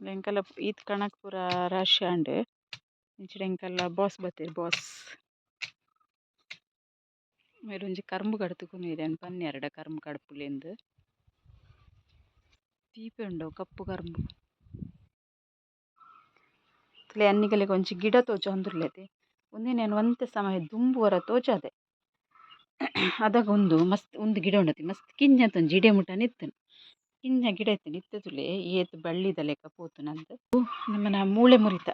ಎಂಕಲ್ಲ ಈತ್ ಕಣಕ್ ಪೂರ ರಾಶಿ ಆಂಡ್. ಇಂಚಿಡ್ ಎಂಕಲ್ಲ ಬಾಸ್ ಬತ್ತೆರ್ ಬಾಸ್. ಮೇರ್ ಒಂಜಿ ಕರ್ಂಬು ಕಡ್ತ್ ಕೊನೊಯೆರ್ ಯಾನ್ ಪನ್ನೆ ಅರೆಡ ಕರ್ಂಬು ಕಡ್ಪುಲೆಂದ್. ತೀಪೆ ಉಂಡು ಕಪ್ಪು ಕರ್ಂಬು. ತೂಲೆ ಯಾನ್ ಒಂಜಿ ಗಿಡ ತೋಜೊಂದುಲ್ಲೆತೆ ಉಂದೆನ್ ಯಾನ್ ಒಂತೆ ಸಮಯ ದುಂಬು ಒರ ತೋಜಾದೆ. ಅದಗ ಉಂದು ಮಸ್ತ್ ಉಂದು ಗಿಡ ಉಂಡತೆ ಮಸ್ತ್ ಕಿഞ്ഞ ಒಂಜಿ ಇಡೆ ಮುಟ್ಟನೆ ಇತ್ತುಂಡು. ಕಿഞ്ഞ ಗಿಡ ಇತ್ತುಂಡು ಇತ್ತೆ ತೂಲೆ ಏತ್ ಬಳ್ಳಿದ ಲೆಕ್ಕ ಪೋತುಂಡು ನಮನ ಮೂಳೆ ಮುರಿತ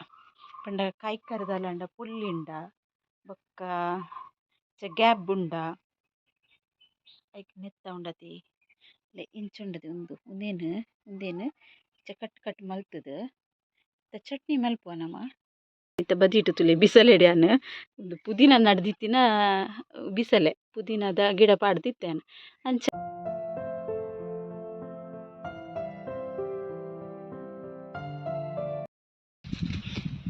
ಪಂಡ ಕಾಯ್ಕರ್ದಲಂಡ ಪುಲ್ಲಿಂಡ ಬೊಕ್ಕ ಗ್ಯಾಪ್ ಉಂಡ ಐಕ್ ನೆತ್ತ ಉಂಡತೆ ಇಂಚ ಉಂಡತೆ ಉಂದು ಉಂದೆನ್ ಉಂದೆನ್ ಇಂಚ ಕಟ್ ಕಟ್ ಮಲ್ತುದು ಚಟ್ನಿ ಮಲ್ಪುವ ನಮ. ಇತ್ತೆ ಬದಿಟ್ ತೂಲೆ ಬಿಸಲೆಡ್ ಯಾನ್ ಉಂದು ಪುದೀನ ನಡ್ದಿತ್ತಿನ ಬಿಸಲೆ ಪುದೀನದ ಗಿಡ ಪಾಡ್ದಿತ್ತೆ ಯಾನ್ ಅಂಚ.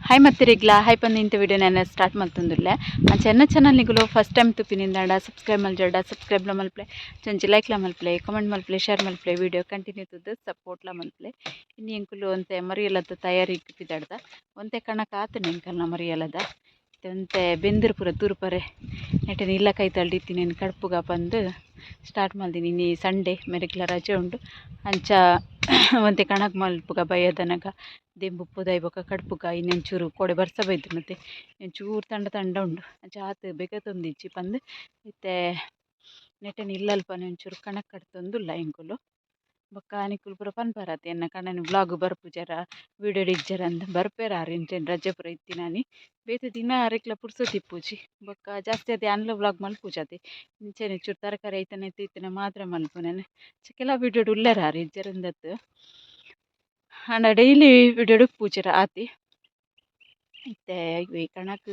ಹಾಯ್ ಮತ್ತಿರಿಗ್ಲ ಹಾಯ್ ಪಂದ್ ಇಂತ ವಿಡಿಯೋ ನಾನು ಸ್ಟಾರ್ಟ್ ಮಲ್ತೊಂದುಲ್ಲೆ. ಅಂಚ ಎನ್ನ ಚಾನಲ್ ನಿಗುಲು ಫಸ್ಟ್ ಟೈಮ್ ತುಪಿನಿಂದಾಂಡ ಸಬ್ಸ್ಕ್ರೈಬ್ ಮಲ್ಜಡ ಸಬ್ಸ್ಕ್ರೈಬ್ಲ ಮಲ್ಪಲೆ, ಚಂಚಿ ಲೈಕ್ಲ ಮಲ್ಪಲೆ, ಕಮೆಂಟ್ ಮಲ್ಪಲೆ, ಶೇರ್ ಮಲ್ಪಲೆ, ವಿಡಿಯೋ ಕಂಟಿನ್ಯೂ ತುದ್ದು ಸಪೋರ್ಟ್ಲ ಮಲ್ಪಲೆ. ಇನ್ನು ಎಂಕುಲು ಒಂತೆ ಮರಿಯಲದ ತಯಾರಿ ಪಿದಾಡ್ದ ಒಂತೆ ಕಣಕ್ ಆತುಂಡು ಎಂಕಲ್ನ ಮರಿಯಲದ. ಒಂತೆ ಬೆಂದಿರು ಪೂರ ತೂರ್ಪರೆ ನೆಟೆ ಇಲ್ಲ ಕೈತಲ್ಡ್ ಇತ್ತಿನೇನು ಕಡ್ಪುಗ ಪಂದ್ ಸ್ಟಾರ್ಟ್ ಮಲ್ದಿನಿ. ಇನಿ ಸಂಡೇ ಮೆರೆಗ್ಲ ರಜೆ ಉಂಡು. ಅಂಚ ಒಂತೆ ಕಣಕ್ ಮಲ್ಪುಗ ಬಯ್ಯದನಗ ದೆಂಬು ಪುದೈ ಬೊಕ ಕಡ್ಪುಗ ಇನಿ ಒಂಚೂರು ಕೋಡೆ ಬರ್ಸ ಬೈದ್ಂಡ್ ಒಂಚೂರು ತಂಡ ತಂಡ ಉಂಡು. ಅಂಚ ಆತ್ ಬೇಗ ತೊಂದಿಜ್ಜಿ ಪಂದ್ ಇತ್ತೆ ನೆಟೆ ಇಲ್ಲಲ್ಪನೆ ಒಂಚೂರು ಕಣಕ್ ಕಡ್ತೊಂದುಲ್ಲ ಎಂಕುಲು. ಬೊಕ್ಕ ನಿಕುಲು ಪೂರ ಪನ್ಪರತೆ ಎನ್ನ ಕಣನ್ ವ್ಲಾಗ್ ಬರ್ಪುಜರ ವೀಡಿಯೋ ಇಜ್ಜರ ಅಂದ್ ಬರ್ಪೆರ್ ಆರ್ ಇಂಚೆನೆ ರಜೆ ಪೂರ ಇತ್ತಿನಾನಿ. ಬೇತೆ ದಿನ ಅರೆಗ್ಲ ಪುರ್ಸೊತ್ತು ಇಪ್ಪುಜಿ ಬೊಕ್ಕ ಜಾಸ್ತಿ ಆದ್ ಯಾನ್ಲ ವ್ಲಾಗ್ ಮಲ್ಪುಜತೆ ಇಂಚೆನೆ ಚೂರು ತರಕಾರಿ ಐತನೆ ಇತ್ತಿನ ಮಾತ್ರ ಮಲ್ಪುನೆನ್. ಕೆಲವು ವೀಡಿಯೋಡ್ ಉಲ್ಲೆರ್ ಆರ್ ಇಜ್ಜೆರ್ ಆಂಡ ಡೈಲಿ ವೀಡಿಯೋಡ್ ಇಪ್ಪುಜೆರ್ ಆತೆ. ಇತ್ತೆ ಈ ಕಣಕ್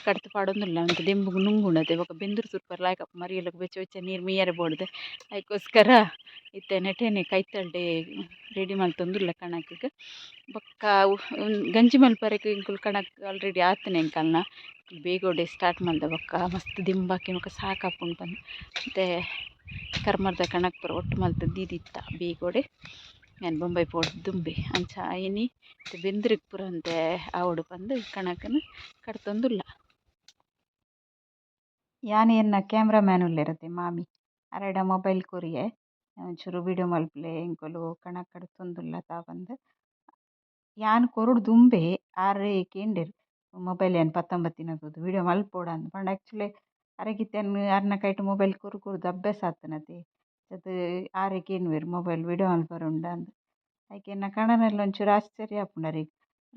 ಕಡ್ತ್ ಪಾಡೊಂದುಲ್ಲ ಒಂತೆ ದೆಂಬುಗು ನುಂಗುಂಡತೆ ಬೊಕ ಬೆಂದುರು ತೂರ್ಪರೆ ಲಾಯ್ಕ್ ಮರಿಯಲಗ್ ಬೆಚ್ಚ ಬೆಚ್ಚ ನೀರು ಮೀಯರೆ ಬೋಡುದೆ ಐಕೋಸ್ಕರ ಇತ್ತೆ ನೆಟೆನೆ ಕೈತಲ್ಡೆ ರೆಡಿ ಮಲ್ತೊಂದುಲ್ಲ ಕಣಕ್ಗ್. ಬೊಕ್ಕ ಗಂಜಿ ಮಲ್ಪರೆಗ್ ಎಂಕುಲು ಕಣಕ್ ಆಲ್ರೆಡಿ ಆತುಂಡು ಎಂಕಲ್ನ. ಬೇಗೋಡೆ ಸ್ಟಾರ್ಟ್ ಮಲ್ದ ಬೊಕ್ಕ ಮಸ್ತ್ ದಿಂಬಾಕಿ ಬೊಕ್ಕ ಸಾಕಾಪುಂಡು ಪಂದ್. ಇತ್ತೆ ಕರ್ಮರ್ದ ಕಣಕ್ ಪೂರ ಒಟ್ಟು ಮಲ್ತ್ ದೀದಿತ್ತ ಬೇಗೋಡೆ. ಯಾನ್ ಬೊಂಬೈ ಪೋಡು ದುಂಬೆ ಅಂಚ ಇನಿ ಬೆಂದ್ರಿಗ್ ಪೂರ ಒಂತೆ ಆವೊಡು ಪಂದ್ ಕಣಕ್ನ್ ಕಡ್ತೊಂದುಲ್ಲ. ಯಾನ್ ಎನ್ನ ಕ್ಯಾಮ್ರಾಮ್ಯಾನ್ ಉಲ್ಲೆರತೆ ಮಾಮಿ ಅರೆಡ ಮೊಬೈಲ್ ಕೊರಿಯೆ ಒಂಚೂರು ವೀಡಿಯೋ ಮಲ್ಪುಲೆ ಎಂಕುಲು ಕಣಕ್ ಕಡ್ತೊಂದುಲ್ಲ ತಾ ಪಂದ್. ಯಾನ್ ಕೊರೊಡು ದುಂಬೆ ಆರ್ ಕೇಂಡೆರ್ ಮೊಬೈಲ್ ಯಾನ್ ಪತ್ತೊಂಬತ್ತಿನ ತೂದು ವೀಡಿಯೋ ಮಲ್ಪೊಡಂದ್ ಪಂಡ ಆಕ್ಚುಲಿ ಅರೆಗಿತ್ತೆ ಅರ್ನ ಕೈಟ್ ಮೊಬೈಲ್ ಕೊರು ಕೊರ್ದು ಅಭ್ಯಾಸ ಆತುಂಡತೆ ಅದು ಆರೇ ಕೇನುವೆರ್ ಮೊಬೈಲ್ ವೀಡಿಯೋ ಮಲ್ಪರೆ ಉಂಡಾಂದ್. ಐಕ್ ಎನ್ನ ಕಣನೆಲ್ಲ ಒಂಚೂರು ಆಶ್ಚರ್ಯ ಆಪುಂಡು ಅರೆಗ್.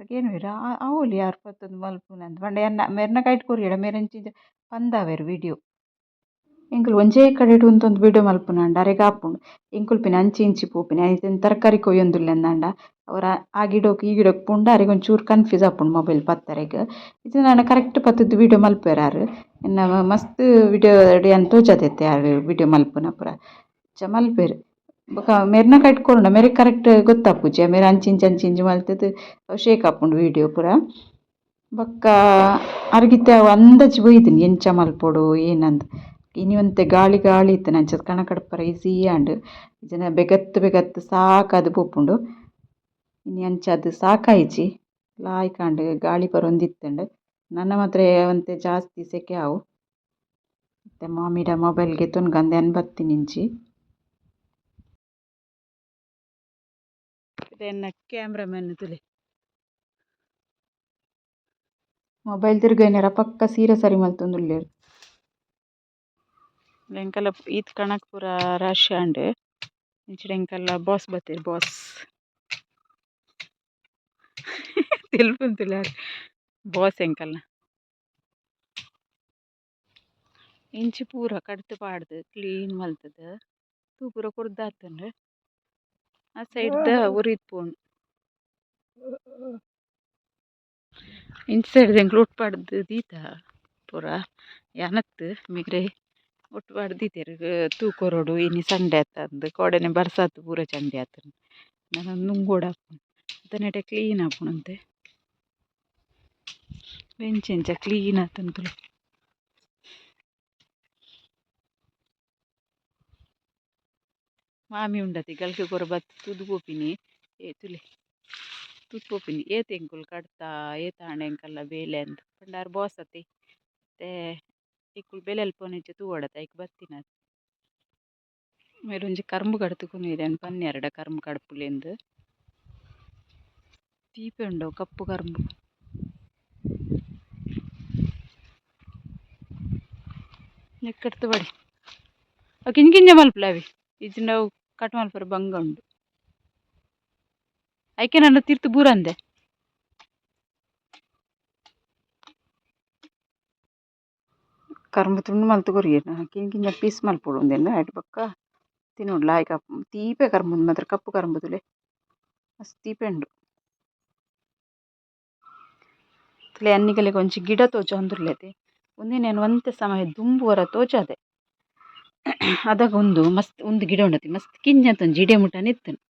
ಕೇನುವೆರ್ ಆವೊಲಿ ಆರ್ ಪತ್ತೊಂದು ಮಲ್ಪುನಂದ್ ಪಂಡ ಎನ್ನ ಮೆರ್ನ ಕೈಟ್ ಕೊರಿಯೆಡ ಮೇರ್ ಅಂಚಿಂಚ ಪಂದಾವೆರ್ ವೀಡಿಯೋ. ಎಂಕುಲು ಒಂಜೇ ಕಡೆಟ್ ಉಂತೊಂದು ವೀಡಿಯೋ ಮಲ್ಪುನಾಂಡ ಅರೆಗ್ ಆಪುಂಡು. ಎಂಕುಲು ಪಿನ ಅಂಚಿ ಇಂಚಿ ಪೋಪಿನಿ ಐತೆನ್ ತರಕಾರಿ ಕೊಯ್ಯೊಂದುಲ್ಲೆಂದಾಂಡ ಅವರ ಆ ಗಿಡೊಕು ಈ ಗಿಡೊಕು ಪೋಂಡ ಅರೆಗ್ ಒಂಚೂರು ಕನ್ಫ್ಯೂಸ್ ಆಪುಂಡು ಮೊಬೈಲ್ ಪತ್ತರೆಗ್. ಇಜ್ಜಿಂಡ ಕರೆಕ್ಟ್ ಪತ್ತುದು ವೀಡಿಯೋ ಮಲ್ಪುವೆರ್ ಆರ್. ಎನ್ನ ಮಸ್ತ್ ವೀಡಿಯೋ ಯಾನ್ ತೋಜಾದಿತ್ತೆ ಆರ್ ವೀಡಿಯೋ ಮಲ್ಪುನ ಪೂರ ಅಂಚ ಮಲ್ಪುವೆರ್. ಬೊಕ ಮೆರ್ನ ಕೈಟ್ ಕೊರುಂಡ ಮೆರೆಗ್ ಕರೆಕ್ಟ್ ಗೊತ್ತಾಪುಜಿ ಮೇರ್ ಅಂಚಿ ಇಂಚಿ ಅಂಚಿ ಇಂಚಿ ಮಲ್ತುದು ಶೇಕ್ ಆಪುಂಡು ವೀಡಿಯೋ ಪೂರ. ಬೊಕ್ಕ ಅರೆಗಿತ್ತೆ ಅವು ಅಂದಾಜಿ ಬೈದ್ಂಡ್ ಎಂಚ ಮಲ್ಪೊಡು ಏನಂದ್. ಇನಿ ಒಂತೆ ಗಾಳಿ ಗಾಳಿ ಇತ್ತ್ಂಡ್ ಅಂಚ ಕಣಕ್ ಕಡ್ಪರೆ ಈಸಿ ಆಂಡ್. ಇಜ್ಜಿಂಡ ಬೇಗತ್ತ್ ಬೇಗತ್ತ್ ಸಾಕಾದ್ ಪೋಪುಂಡು. ಇನಿ ಅಂಚಾದ್ ಸಾಕಾಯಿಜಿ ಲಾಯ್ಕ್ ಆಂಡ್ ಗಾಳಿ ಬರೊಂದಿತ್ತ್ಂಡ್. ನನ ಮಾತ್ರ ಒಂತೆ ಜಾಸ್ತಿ ಸೆಕೆ ಆವು. ಇತ್ತೆ ಮಾಮಿಡ ಮೊಬೈಲ್ ಗೆತೊನ್ಗಂದ್ ಯಾನ್ ಬತ್ತಿನಿಂಚಿ. ಎನ್ನ ಕ್ಯಾಮ್ರಾಮನ್ ತೂಲೆ. ಮೊಬೈಲ್ ತಿರ್ಗೈನರ ಪಕ್ಕ ಸೀರೆ ಸರಿ ಮಲ್ತೊಂದುಲ್ಲೆರ್. ಎಂಕಲ್ಲ ಈತ್ ಕಣಕ್ ಪೂರ ರಾಶಿ ಆಂಡ್. ಇಂಚಿಡ್ ಎಂಕಲ್ಲ ಬಾಸ್ ಬತ್ತೆರ್ ಬಾಸ್. ತೆಲ್ಪುಂತುಲ್ಲಾರ್ ಬಾಸ್ ಎಂಕಲ್ನ. ಇಂಚಿ ಪೂರ ಕಡ್ತ್ ಪಾಡ್ದ್ ಕ್ಲೀನ್ ಮಲ್ತುದು ತೂ ಪೂರ ಕೊರ್ದಾತುಂಡು. ಆ ಸೈಡ್ ದ ಒರಿತ್ ಪೋಂಡು. ಇಂಚಿ ಸೈಡ್ ಎಂಕುಲು ಒಟ್ಟು ಪಾಡ್ದ್ ದೀತ ಪೂರ ಯಾನತ್ ಮಿಗ್ರೆ ಒಟ್ಟು ಪಾಡ್ದ್ ದೀತೆರ್ ತೂ ಕೊರೊಡು ಇನಿ ಸಂಡೆ ಆತಂದ್ ಕೋಡೆನೆ ಬರ್ಸಾತ್ ಪೂರ ಚಂಡಿ ಆತುಂಡು. ನನ ನುಂಗೋಡಾಪುಂಡು ನೆಟೆ ಕ್ಲೀನ್ ಆಪುಂಡು ಒಂತೆ. ಎಂಚ ಎಂಚ ಕ್ಲೀನ್ ಆತುಂಡು ತೂಲೆ. ಮಾಮಿ ಉಂಡತೆ ಗಲ್ಕೆ ಕೊರ ಬತ್ತ್ ತೂದು ಪೋಪಿನಿ ಏ ತೂಲೆ. ತೂತ್ ಪೋಪಿನಿ ಏತ್ ಎಂಕುಲು ಕಡ್ತಾ ಏತ್ ಆಂಡ ಎಂಕಲ್ನ ಬೇಲೆ ಅಂದ್ ಪಂಡ ಆರ್ ಬಾಸ್ ಅತೆ ಇತ್ತೆ ಎಂಕುಲು ಬೇಲೆಲ್ ಪೋನಿಜ್ಜಿ ತೂವೊಡತ್ತೆ ಐಕ್ ಬತ್ತಿನ. ಮೇರ್ ಒಂಜಿ ಕರ್ಂಬು ಕಡ್ತ್ ಕೊನೊಯೆರ್ ಯಾನ್ ಪನ್ನೆ ಅರೆಡ ಕರ್ಂಬು ಕಡ್ಪುಲೆಂದ್. ತೀಪೆ ಉಂಡು ಅವು ಕಪ್ಪು ಕರ್ಂಬು. ನೆಕ್ಕ್ ಬಡಿ ಅವು ಕಿಂಜ ಕಿಂಜ ಮಲ್ಪುಲೆ ಅವಿ ಇಜ್ಜಿಂಡ ಅವು ಕಟ್ ಮಲ್ಪರೆ ಬಂಗ ಉಂಡು. ಐಕೆ ನನ್ನ ತಿರ್ತು ಬೂರಂದೆ. ಕರ್ಂಬು ತುಂಡು ಮಲ್ತ್ ಕೊರಿಯೆರ್ ಕಿಂಜ ಕಿಂಜ ಪೀಸ್ ಮಲ್ಪೊಡು ಉಂದೆನ್ ಐಟ್ ಬೊಕ್ಕ ತಿನೊಡು ಲಾಯ್ಕ್ ತೀಪೆ ಕರ್ಂಬು ಉಂದು ಮಾತ್ರ ಕಪ್ಪು ಕರ್ಂಬು ತೂಲೆ ಮಸ್ತ್ ತೀಪೆ ಉಂಡು. ತೂಲೆ ಯಾನ್ ನಿಕಲೆಗ್ ಒಂಜಿ ಗಿಡ ತೋಜೊಂದುಲ್ಲೆತೆ ಉಂದೆನ್ ಯಾನ್ ಒಂತೆ ಸಮಯ ದುಂಬು ಒರ ತೋಜಾದೆ. ಅದಗ ಉಂದು ಮಸ್ತ್ ಉಂದು ಗಿಡ ಉಂಡತೆ ಮಸ್ತ್ ಕಿಂಜ ಒಂಜಿ ಇಡೆ ಮುಟ್ಟನೆ ಇತ್ತುಂಡು.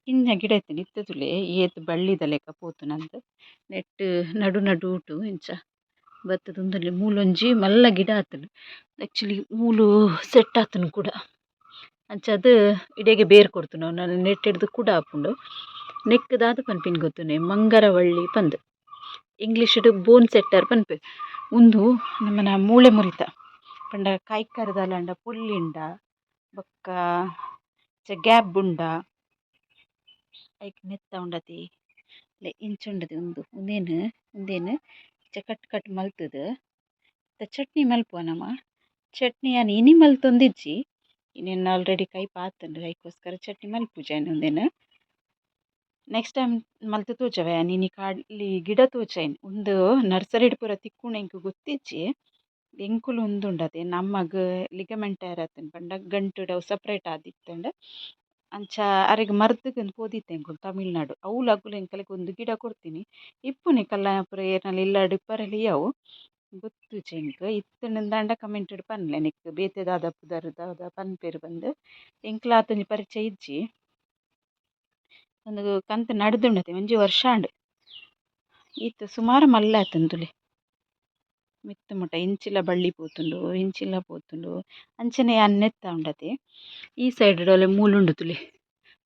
ಕಿಂಜ ಗಿಡ ಇತ್ತುಂಡು ಇತ್ತೆ ತೂಲೆ ಏತ್ ಬಳ್ಳಿದ ಲೆಕ್ಕ ಪೋತುಂಡು ನೆಟ್ಟ್ ನಡು ನಡುಟು ಇಂಚ ಬತ್ತುದು ಉಂದುಲ್ಲೆ ಮೂಲೊಂಜಿ ಮಲ್ಲ ಗಿಡ ಆತುಂಡು. ಆಕ್ಚುಲಿ ಮೂಲು ಸೆಟ್ ಆತುಂಡು ಕುಡ. ಅಂಚಾದ್ ಇಡೆಗ್ ಬೇರ್ ಕೊರ್ತುಂಡು ಅವು ನೆಟ್ಟಿರ್ದ್ ಕುಡ ಆಪುಂಡು. ನೆಕ್ಕ್ ದಾದ ಪನ್ಪಿನ ಗೊತ್ತುಂಡೆ ಮಂಗರವಳ್ಳಿ ಪಂದ್. ಇಂಗ್ಲೀಷ್ ಬೋನ್ ಸೆಟ್ಟರ್ ಪನ್ಪೆರ್. ಉಂದು ನಮನ ಮೂಳೆ ಮುರಿತ ಪಂಡ ಕೈಕಾರ್ ದಾಲಾಂಡ ಪೊಲ್ಲಿಂಡ ಬೊಕ್ಕ ಗ್ಯಾಪ್ ಉಂಡ ಐಕ್ ನೆತ್ತ ಉಂಡತೆ ಇಂಚ ಉಂಡತೆ ಉಂದು ಉಂದೆನ್ ಉಂದೆನ್ ಇಂಚ ಕಟ್ ಕಟ್ ಮಲ್ತುದು ಚಟ್ನಿ ಮಲ್ಪುವ ನಮ. ಚಟ್ನಿ ಯಾನ್ ಇನಿ ಮಲ್ತೊಂದಿಜ್ಜಿ ಇನಿ ಆಲ್ರೆಡಿ ಕೈಪ್ ಆತುಂಡು ಐಕೋಸ್ಕರ ಚಟ್ನಿ ಮಲ್ಪುಜಿ ಯಾನ್ ಉಂದೆನ್. ನೆಕ್ಸ್ಟ್ ಟೈಮ್ ಮಲ್ತ್ ತೋಜಾವೆ ಯಾನ್ ಇನಿ ಖಾಲಿ ಗಿಡ ತೋಜಾಯಿನಿ ಉಂದು ನರ್ಸರಿಡ್ ಪೂರ ತಿಕ್ಕುಂಡು ಎಂಕ್ ಗೊತ್ತಿಜ್ಜಿ. ಎಂಕುಲು ಉಂದುಂಡತೆ ನಮ್ಮಗ್ ಲಿಗಮೆಂಟ್ ಟೇರ್ ಆತುಂಡು ಪಂಡ ಗಂಟುಡು ಅವು ಸಪರೇಟ್ ಆದಿತ್ತುಂಡು. ಅಂಚ ಅರೆಗ್ ಮರ್ದ್ಗ್ ಪೋದಿತ್ತೆ ಎಂಕುಲು ತಮಿಳ್ನಾಡು ಅವುಲು ಅಕುಲು ಎಂಕಲೆಗ್ ಉಂದು ಗಿಡ ಕೊರ್ತಿನಿ. ಇಪ್ಪುನಿ ಕಲ್ಲ ಪೂರ ಏರ್ನಲ ಇಲ್ಲಡ್ ಇಪ್ಪರೆಲ ಯಾವು ಗೊತ್ತುಜಿ ಎಂಕ್ ಇತ್ತ್ಂಡ ಕಮೆಂಟ್ ಪನ್ಲೆ ನೆಕ್ಕ್ ಬೇತೆ ದಾದ ಪುದರ್ ದಾದ ಪನ್ಪೆರ್ ಪಂದ್. ಎಂಕ್ಲ ಆತೊಂಜಿ ಪರಿಚಯ ಇಜ್ಜಿ. ಉಂದು ಕಂತ್ ನಡ್ದುಂಡತೆ ಒಂಜಿ ವರ್ಷ ಆಂಡ್. ಈತ್ ಸುಮಾರು ಮಲ್ಲೆ ಆತುಂಡು ತೂಲೆ. ಮಿತ್ತ್ ಮುಟ ಇಂಚಿಲ ಬಳ್ಳಿ ಪೋತುಂಡು ಇಂಚಿಲ ಪೋತುಂಡು ಅಂಚನೆ ಯಾನ್ ನೆತ್ತ ಉಂಡತೆ. ಈ ಸೈಡ್ ಅಲೆ ಮೂಲುಂಡು ತೂಲೆ.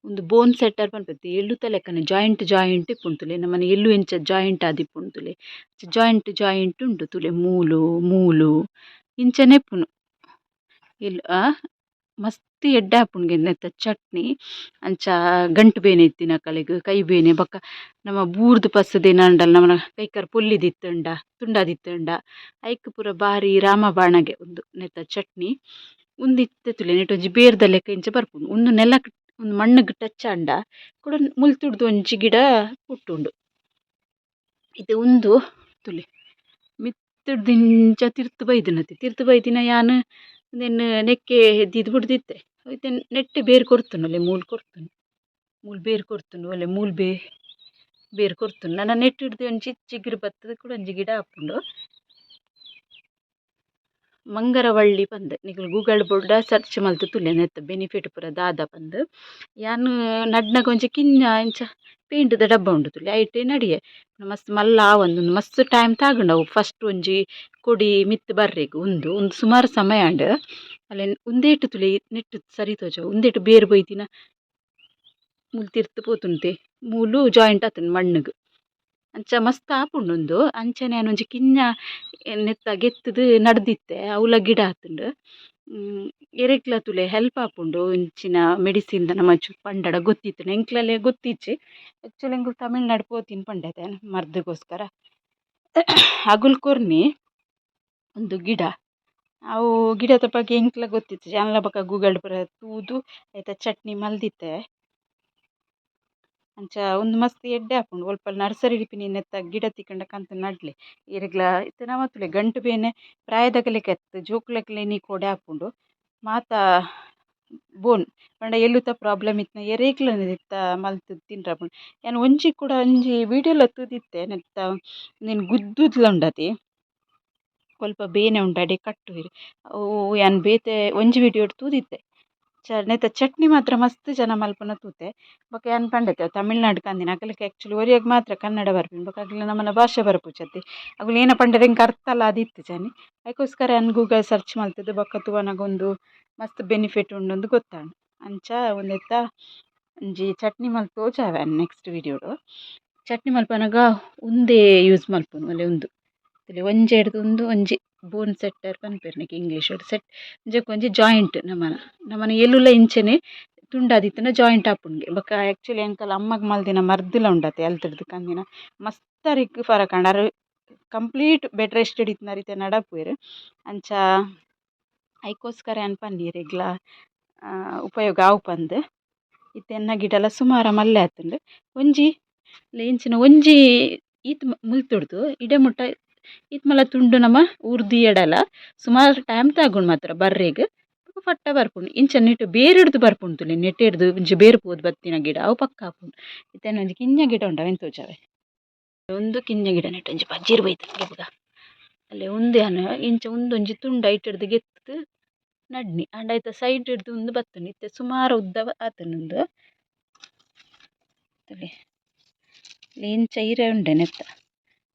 ಉಂದು ಬೋನ್ ಸೆಟ್ಟರ್ ಪನ್ಪೆರ್ ಎಲ್ಲುತ ಲೆಕ್ಕನೆ ಜಾಯಿಂಟ್ ಜಾಯಿಂಟ್ ಇಪ್ಪುಂಡು ತೂಲೆ. ನಮನ ಎಲ್ಲು ಎಂಚ ಜಾಯಿಂಟ್ ಆದಿಪ್ಪುಂಡು ತೂಲೆ. ಜಾಯಿಂಟ್ ಜಾಯಿಂಟ್ ಉಂಡು ತೂಲೆ ಮೂಲು ಮೂಲು ಇಂಚನೆ ಇಪ್ಪುನು. ಎಲ್ಲು ಮಸ್ತ್ ಎಡ್ಡೆ ಆಪುಂಡು ನೆತ್ತ ಚಟ್ನಿ. ಅಂಚ ಗಂಟು ಬೇನೆ ಇತ್ತಿನಕಲೆಗ್ ಕೈ ಬೇನೆ ಬೊಕ್ಕ ನಮ ಬೂರ್ದು ಪಸ್ದ್ ಏನಾಂಡಲ ನಮನ ಕೈಕಾರ್ ಪೊಲ್ಲಿದಿತ್ತುಂಡ ತುಂಡಾದಿತ್ತುಂಡ ಐಕ್ ಪೂರ ಬಾರಿ ರಾಮಬಾಣಗೆ ಉಂದು ನೆತ್ತ ಚಟ್ನಿ. ಉಂದು ಇತ್ತೆ ತೂಲೆ ನೆಟ್ ಒಂಜಿ ಬೇರ್ದ ಲೆಕ್ಕ ಇಂಚ ಬರ್ಪುಂಡು. ಉಂದು ನೆಲಕ್ ಉಂದು ಮಣ್ಣುಗ್ ಟಚ್ ಆಂಡ ಕುಡ ಮುಲ್ತುಡ್ದು ಒಂಜಿ ಗಿಡ ಪುಟ್ಟುಂಡು. ಇತ್ತೆ ಉಂದು ತೂಲೆ ಮಿತ್ತುಡ್ದು ಇಂಚ ತಿರ್ತ್ ಬೈದಿನತೆ ತಿರ್ತ್ ಬೈದಿನ ಯಾನ್ ಉಂದೆನ್ ನೆಕ್ಕೆ ದೀದ್ ಬುಡ್ದಿತ್ತೆ. ಇತ್ತೆ ನೆಟ್ಟೆ ಬೇರ್ ಕೊರ್ತುಂಡು ಅಲೆ ಮೂಲು ಕೊರ್ತುಂಡು. ಮೂಲು ಬೇರ್ ಕೊರ್ತುಂಡು ಅಲೆ ಮೂಲು ಬೇರ್ ಕೊರ್ತುಂಡು. ನನ ನೆಟ್ಟಿಡ್ದು ಒಂಜಿ ಚಿಗುರು ಬತ್ತುದು ಕುಡ ಒಂಜಿ ಗಿಡ ಆಪುಂಡು. ಮಂಗರವಳ್ಳಿ ಪಂದ್ ನಿಕುಲು ಗೂಗಲ್ ಬೋರ್ಡ ಸರ್ಚ್ ಮಲ್ತ್ ತೂಲೆ ನೆತ್ತ ಬೆನಿಫಿಟ್ ಪೂರ ದಾದ ಪಂದ್. ಯಾನ್ ನಡ್ನಗ ಒಂಜಿ ಕಿಂಜ ಇಂಚ ಪೇಂಟ್ ದ ಡಬ್ಬ ಉಂಡು ತೂಲೆ ಐಟೆ ನಡಿಯೆ. ಮಸ್ತ್ ಮಲ್ಲ ಆವಂದ್ ಉಂದು ಮಸ್ತ್ ಟೈಮ್ ತಾಗುಂಡು ಅವು ಫಸ್ಟ್ ಒಂಜಿ ಕೊಡಿ ಮಿತ್ತ್ ಬರ್ರೆಗ್ ಉಂದು ಉಂದು ಸುಮಾರು ಸಮಯ ಆಂಡ್. ಅಲೆ ಉಂದೇಟ್ ತೂಲೆ ನೆಟ್ಟ್ ಸರಿ ತೋಜವು ಉಂದೆಟ್ ಬೇರ್ ಬೈದಿನ ಮೂಲು ತಿರ್ತ್ ಪೋತುಂಡು ಮೂಲು ಜಾಯಿಂಟ್ ಆತುಂಡು ಮಣ್ಣುಗ್. ಅಂಚ ಮಸ್ತ್ ಆಪುಂಡು ಉಂದು. ಅಂಚನೆ ಯಾನ್ ಒಂಜಿ ಕಿಂಜ ನೆತ್ತ ಗೆತ್ತುದು ನಡ್ದಿತ್ತೆ ಅವ್ಲ ಗಿಡ ಆತುಂಡು. ಎರೆಗ್ಲ ತೂಲೆ ಹೆಲ್ಪ್ ಆಪುಂಡು ಇಂಚಿನ ಮೆಡಿಸಿನ್ ದ ನಮ ಪಂಡಡ ಗೊತ್ತಿತ್ತುಂಡು ಎಂಕ್ಲಲೆ ಗೊತ್ತಿಜ್ಜಿ. ಆಕ್ಚುಲಿ ಎಂಕುಲು ತಮಿಳ್ನಾಡು ಪೋತಿನಿ ಪಂಡೆತೆ ಮರ್ದ್ಗೋಸ್ಕರ. ಅಗುಲು ಕೊರ್ನಿ ಉಂದು ಗಿಡ. ಅವು ಗಿಡದ ಬಗ್ಗೆ ಎಂಕ್ಲ ಗೊತ್ತಿತ್ತಿಜಿ ಯಾನ್ಲ ಬೊಕ ಗೂಗಲ್ ಪೂರ ತೂದು ಐತ ಚಟ್ನಿ ಮಲ್ದಿತ್ತೆ. ಅಂಚ ಉಂದು ಮಸ್ತ್ ಎಡ್ಡೆ ಆಪುಂಡು. ಒಲ್ಪ ನರ್ಸರಿ ಇಪ್ಪುನಿ ನೆತ್ತ ಗಿಡ ತಿಕ್ಕುಂಡ ಕಂತ್ ನಡ್ಲೆ. ಏರೆಗ್ಲ ಇತ್ತೆ ನಮ ತೂಲೆ ಗಂಟು ಬೇನೆ ಪ್ರಾಯದಕಲೆಗ್ ಅತ್ತ್ ಜೋಕುಲೆಗ್ಲ ಇನಿ ಕೋಡೆ ಆಪುಂಡು. ಮಾತ ಬೋನ್ ಪಂಡ ಎಲ್ಲುತ ಪ್ರಾಬ್ಲಮ್ ಇತ್ತಿನ ಎರೆಗ್ಲ ನೆತ್ತ ಮಲ್ತ್ ತಿನ್ರೆ ಆಪುಂಡು. ಯಾನ್ ಒಂಜಿ ಕೂಡ ಒಂಜಿ ವೀಡಿಯೋಲ ತೂದಿತ್ತೆ ನೆತ್ತ ಉಂದೆನ್ ಗುದ್ದುದ್ಲ ಉಂಡತೆ. ಒಲ್ಪ ಬೇನೆ ಉಂಡು ಅಡೆ ಕಟ್ಟುವೆರ್. ಅವು ಯಾನ್ ಬೇತೆ ಒಂಜಿ ವೀಡಿಯೋಡ್ ತೂದಿತ್ತೆ. ನೆತ್ತ ಚಟ್ನಿ ಮಾತ್ರ ಮಸ್ತ್ ಜನ ಮಲ್ಪುನ ತೂತೆ. ಬೊಕ ಯಾನ್ ಪಂಡೆತೆ ತಮಿಳ್ನಾಡ್ ಕಂದಿನ ಅಕಲೆಗ್ ಆಕ್ಚುಲಿ ಒರಿಯಗ್ ಮಾತ್ರ ಕನ್ನಡ ಬರ್ಪಿನಿ ಬೊಕ ಅಕಲ್ನ ನಮನ ಭಾಷೆ ಬರ್ಪುಜತೆ ಅಕುಲು ಏನ ಪಂಡೆರ್ ಎಂಕ್ ಅರ್ಥಲ ಆದಿತ್ತಿಜಾನಿ ಐಕೋಸ್ಕರ ಯಾನ್ ಗೂಗಲ್ ಸರ್ಚ್ ಮಲ್ತುದು ಬೊಕ ತೂವನಗ ಉಂದು ಮಸ್ತ್ ಬೆನಿಫಿಟ್ ಉಂಡು ಅಂದ್ ಗೊತ್ತಾಂಡ್. ಅಂಚ ಉಂದೆತ್ತ ಒಂಜಿ ಚಟ್ನಿ ಮಲ್ತ್ ತೋಜಾವೆ ಯಾನ್ ನೆಕ್ಸ್ಟ್ ವೀಡಿಯೋಡ್. ಚಟ್ನಿ ಮಲ್ಪನಗ ಉಂದೇ ಯೂಸ್ ಮಲ್ಪುನು ಅಲ್ಲೇ ಉಂದು ಒಂಜಿ ಎಡ್ದು ಉಂದು ಒಂಜಿ ಬೋನ್ ಸೆಟ್ಟರ್ ಪನ್ಪೆರ್ ನೆಕ್ ಇಂಗ್ಲೀಷ್ ಸೆಟ್. ಒಂಜೆಕೊಂಜಿ ಜಾಯಿಂಟ್. ನಮನ ನಮನ ಎಲ್ಲುಲ ಇಂಚೆನೆ ತುಂಡಾದಿತ್ತುಂಡ ಜಾಯಿಂಟ್ ಆಪುಂಡು. ಬೊಕ್ಕ ಆ್ಯಕ್ಚುಲಿ ಎಂಕಲ ಅಮ್ಮಗ್ ಮಲ್ದಿನ ಮರ್ದುಲ ಉಂಡತೆ ಅಲ್ತುಡ್ದು ಕಂದಿನ ಮಸ್ತ್ ಅರೆಗ್ ಫರಕ್ ಆಂಡ್. ಅರ್ ಕಂಪ್ಲೀಟ್ ಬೆಡ್ ರೆಸ್ಟ್ ಇತ್ತಿನಾರ್, ಇತ್ತೆ ನಡಪುವೆರ್. ಅಂಚ ಐಕೋಸ್ಕರ ಯಾನ್ ಪನ್ನಿ ಇರೆಗ್ಲ ಉಪಯೋಗ ಆವು ಪಂದ್. ಇತ್ತೆ ಎನ್ನ ಗಿಡಲ ಸುಮಾರ ಮಲ್ಲೆ ಆತುಂಡು. ಒಂಜಿ ಇಂಚಿನ ಒಂಜಿ ಈತ್ ಮುಲ್ತುಡ್ದು ಇಡೆ ಮುಟ್ಟ ಈತ್ ಮಲ್ಲ ತುಂಡು ನಮ ಊರ್ದಿಯಡಲ ಸುಮಾರು ಟೈಮ್ ತಾಗುಂಡು ಮಾತ್ರ ಬರ್ರೆಗ್. ಫಟ್ಟ ಬರ್ಪುಂಡು. ಇಂಚ ನೆಟ್ ಬೇರಿಡ್ದು ಬರ್ಪುಂಡು ತೂಲೆ. ನೆಟ್ಟಿಡ್ದು ಒಂಜಿ ಬೇರು ಪೋದು ಬತ್ತಿನ ಗಿಡ ಅವು ಪಕ್ಕ ಆಪುಂಡು. ಇತ್ತೆ ಒಂಜಿ ಕಿನ್ಯ ಗಿಡ ಉಂಡು, ಅವೆನ್ ತೋಜಾವೆ. ಉಂದು ಕಿನ್ಯ ಗಿಡ. ನೆಟ್ ಒಂಜಿ ಪಜಿರ್ ಬೈದ್ಂಡ್. ಅಲ್ಲೇ ಉಂದು ಯಾನ್ ಇಂಚ ಉಂದೊಂಜಿ ತುಂಡು ಐಟ್ ಗೆತ್ತ್ ನಡ್ನಿ ಆಂಡ ಐತ ಸೈಡ್ ಡ್ದು ಉಂದು ಬತ್ತುಂಡು. ಇತ್ತೆ ಸುಮಾರು ಉದ್ದ ಆತುಂಡು ಉಂದು. ತೂಲೆ, ಇಂಚ ಇರೆ ಉಂಡೆ ನೆತ್ತ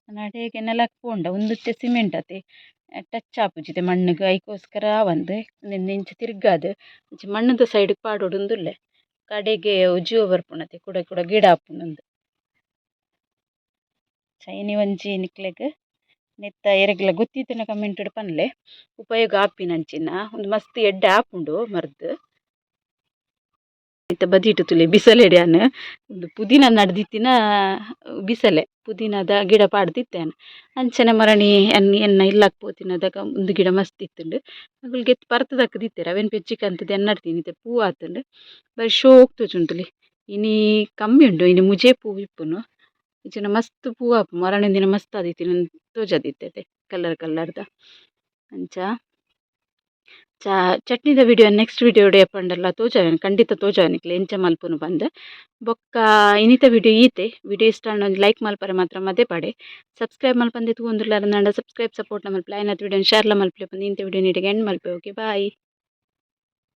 ಅಡೆಗ್ ನೆಲಕ್ ಪೋಂಡ. ಉಂದು ಇತ್ತೆ ಸಿಮೆಂಟ್ ಅತೆ, ಟಚ್ ಆಪುಜಿ ಮಣ್ಣುಗ್, ಐಕೋಸ್ಕರ ಆವಂದ್. ಉಂದೆನ್ ಇಂಚ ತಿರ್ಗಾದ್ ಇಂಚ ಮಣ್ಣುದ ಸೈಡ್ ಪಾಡೊಡುಂದುಲ್ಲೆ. ಕಡೆಗೆ ಜೀವ ಬರ್ಪುಂಡತೆ, ಕುಡ ಕುಡ ಗಿಡ ಆಪುಂಡು. ಇನಿ ಒಂಜಿ ನಿಕ್ಲೆಗ್ ನೆತ್ತ ಎರೆಗ್ಲ ಗೊತ್ತಿತ್ತಿನ ಕಮೆಂಟ್ ಪನ್ಲೆ, ಉಪಯೋಗ ಆಪಿನಂಚಿನ ಉಂದು ಮಸ್ತ್ ಎಡ್ಡೆ ಆಪುಂಡು ಮರ್ದ್. ಇತ್ತೆ ಬದಿಟ್ ತೂಲೆ, ಬಿಸಲೆಡ್ ಯಾನ್ ಉಂದು ಪುದೀನ ನಡ್ದಿತ್ತಿನ ಬಿಸಲೆ, ಪುದೀನದ ಗಿಡ ಪಾಡ್ದಿತ್ತೆ ಯಾನ್. ಅಂಚನೆ ಮರಣಿ ಎನ್ನ ಇಲ್ಲಗ್ ಪೋತಿನದಗ ಉಂದು ಗಿಡ ಮಸ್ತ್ ಇತ್ತುಂಡು. ಅಕುಲು ಗೆತ್ತ್ ಪರ್ತ್ ದಕ್ಕ್ದಿತ್ತೆರ್. ಅವೆನ್ ಪೆಜ್ಜಿಕಂತುದು ಎನ್ ನಡ್ತೀನಿ. ಇತ್ತೆ ಪೂ ಆತುಂಡು, ಬಾರಿ ಶೋಕ್ ತೋಜುಂಡು. ಇನಿ ಕಮ್ಮಿ ಉಂಡು, ಇನಿ ಮುಜೆ ಪೂ ಇಪ್ಪುನು. ಇಜ್ಜಿಂಡ ಮಸ್ತ್ ಪೂ ಆಪು. ಮರಣಿ ದಿನ ಮಸ್ತ್ ಆದಿತ್ತಿನ ತೋಜದಿತ್ತೆ, ಕಲರ್ ಕಲರ್ದ. ಅಂಚ ಚಟ್ನಿದ ವಿಡಿಯೋ ನೆಕ್ಸ್ಟ್ ವಿಡಿಯೋ ಪಂಡಲ್ಲ ತೋಜಾವೆ, ಖಂಡಿತ ತೋಜಾವೆ ನಿಕ್ಲೆ ಎಂಚ ಮಲ್ಪುನು ಪಂದ್. ಬೊಕ್ಕ ಇನಿತ ವಿಡಿಯೋ ಈತೆ. ವಿಡಿಯೋ ಇಷ್ಟ ಆಂಡ ಒಂಜಿ ಲೈಕ್ ಮಲ್ಪರೆ ಮಾತ್ರ ಮದೆಪಡೆ. ಸಬ್ಸ್ಕ್ರೈಬ್ ಮಲ್ಪಂದೆ ತೂವೊಂದುಲ್ಲಾರ ಸಬ್ಸ್ಕ್ರೈಬ್ ಸಪೋರ್ಟ್ ಮಲ್ಪಲೆ. ಆಯ್ನಾತ್ ವಿಡಿಯೋ ಶೇರ್ಲ ಮಲ್ಪಲೆ ಪಂದ್ ಇಂತ ವಿಡಿಯೋ ನೀಟಿಗೆ ಎಂಡ್ ಮಲ್ಪೆ. Okay, boy.